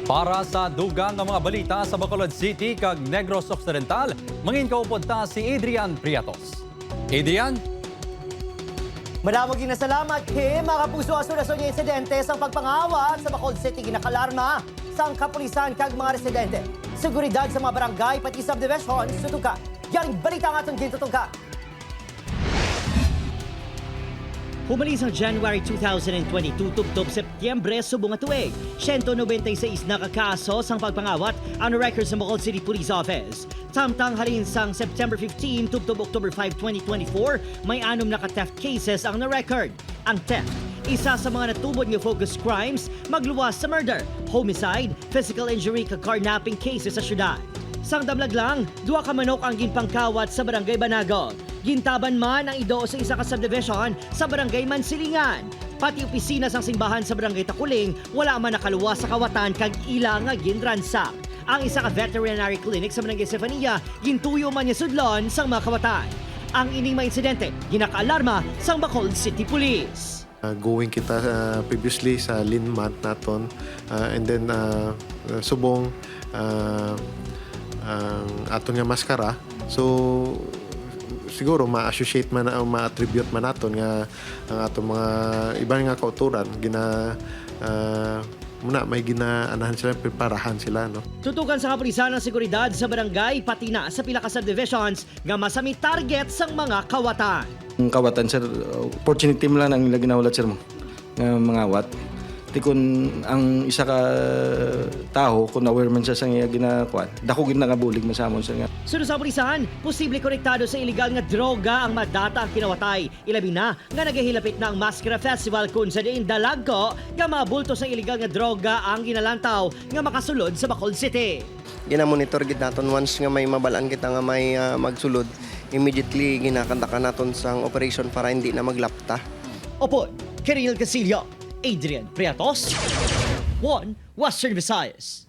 Para sa dugang nga mga balita sa Bacolod City kag Negros Occidental, mangin kaupod ta si Adrian Priatos. Adrian? Madamo gid na salamat, Kim. Mga kapuso, asul-asul nga insidente sa pagpangawat sa Bacolod City ginakalarma sa ang kapulisan kag mga residente. Seguridad sa mga barangay pati subdivision sutuka. Yaring balita nga atong gintutukan. Humalis ang January 2022 tubtob Setyembre subong nga tuig. 196 na kakaso sang pagpangawat ang records sa Bacolod City Police Office. Samtang halin sang September 15 tubtob October 5, 2024, may anom na ka-theft cases ang na-record. Ang theft, isa sa mga natubod nga focus crimes, magluwas sa murder, homicide, physical injury kag carnapping cases sa syudad. Sang damlag lang, duha ka manok ang ginpangkawat sa Barangay Banago. Gintaban man ang ido sa isa ka subdivision sa Barangay Mansilingan. Pati opisina sang simbahan sa Barangay Takuling wala man nakaluwas sa kawatan kag ila nga ginransak. Ang isa ka veterinary clinic sa Barangay Sefania gintuyo man niya sudlon sang mga kawatan. Ang ining mga insidente ginakaalarma sang Bacolod City Police. Going kita previously sa lean month naton and then subong ang aton nga maskara, so siguro ma-associate man o ma-attribute man naton nga ang atong mga iban nga kauturan gina muna may ginaanahan sila, preparahan sila, no. Tutukan sa kapulisan ang seguridad sa barangay pati na sa pila ka subdivisions nga masami target sang mga kawatan. Ang kawatan, sir, opportunity mo lang ang ila ginahulat, sir, mo nga mga wat. Ti kun ang isa ka tao kung aware man siya sa iya ginakuan, dako gid nakabulig man sa amon, sir, nga. Sunod sa pulisan, posible konektado sa illegal nga droga ang madata ang kinawatay. Ilabi na nga nagahilapit na ang Maskara Festival kung sa diin dalagko nga mabulto sa illegal nga droga ang ginalantaw nga makasulod sa Bacolod City. Gina-monitor gid naton. Once nga may mabalaan kita nga may magsulod, immediately ginakandakan naton sang operation para hindi na maglapta. Opo, Keril Casillo, Adrian Priatos, 1 Western Visayas.